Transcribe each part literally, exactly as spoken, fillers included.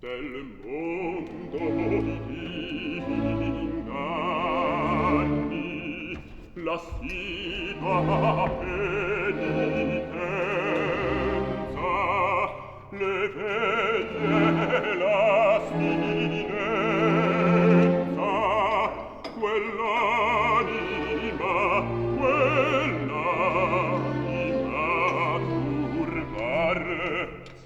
Del mondo i disinganni, l'assidua penitenza, le veglie, l'astinenza, quell'anima, quell'anima turbar.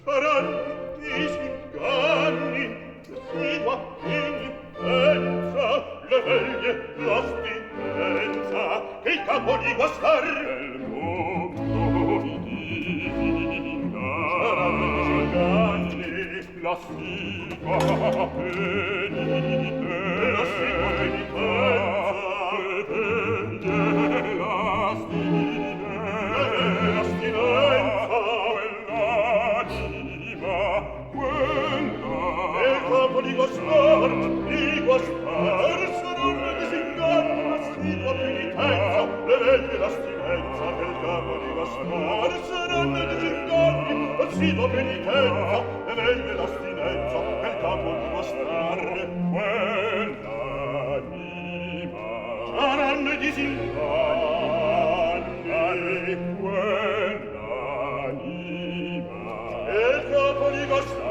Saranno disinganni, l'assidua penitenza, le veglie, l'astinenza, che il capo li guastar. Del mondo i disinganni, l'assidua penitenza, l'assidua penitenza, le veglie, l'astinenza, l'astinenza, quell'anima, quella. E il capo li guastar, li guastar, saranno disinganni, l'assidua penitenza, le veglie, l'astinenza, che il capo li guastar, saranno disinganni, l'assidua penitenza, le veglie, l'astinenza, che il capo li guastar. Quell'anima. Saranno disinganni, quell'anima. E il capo li guastar.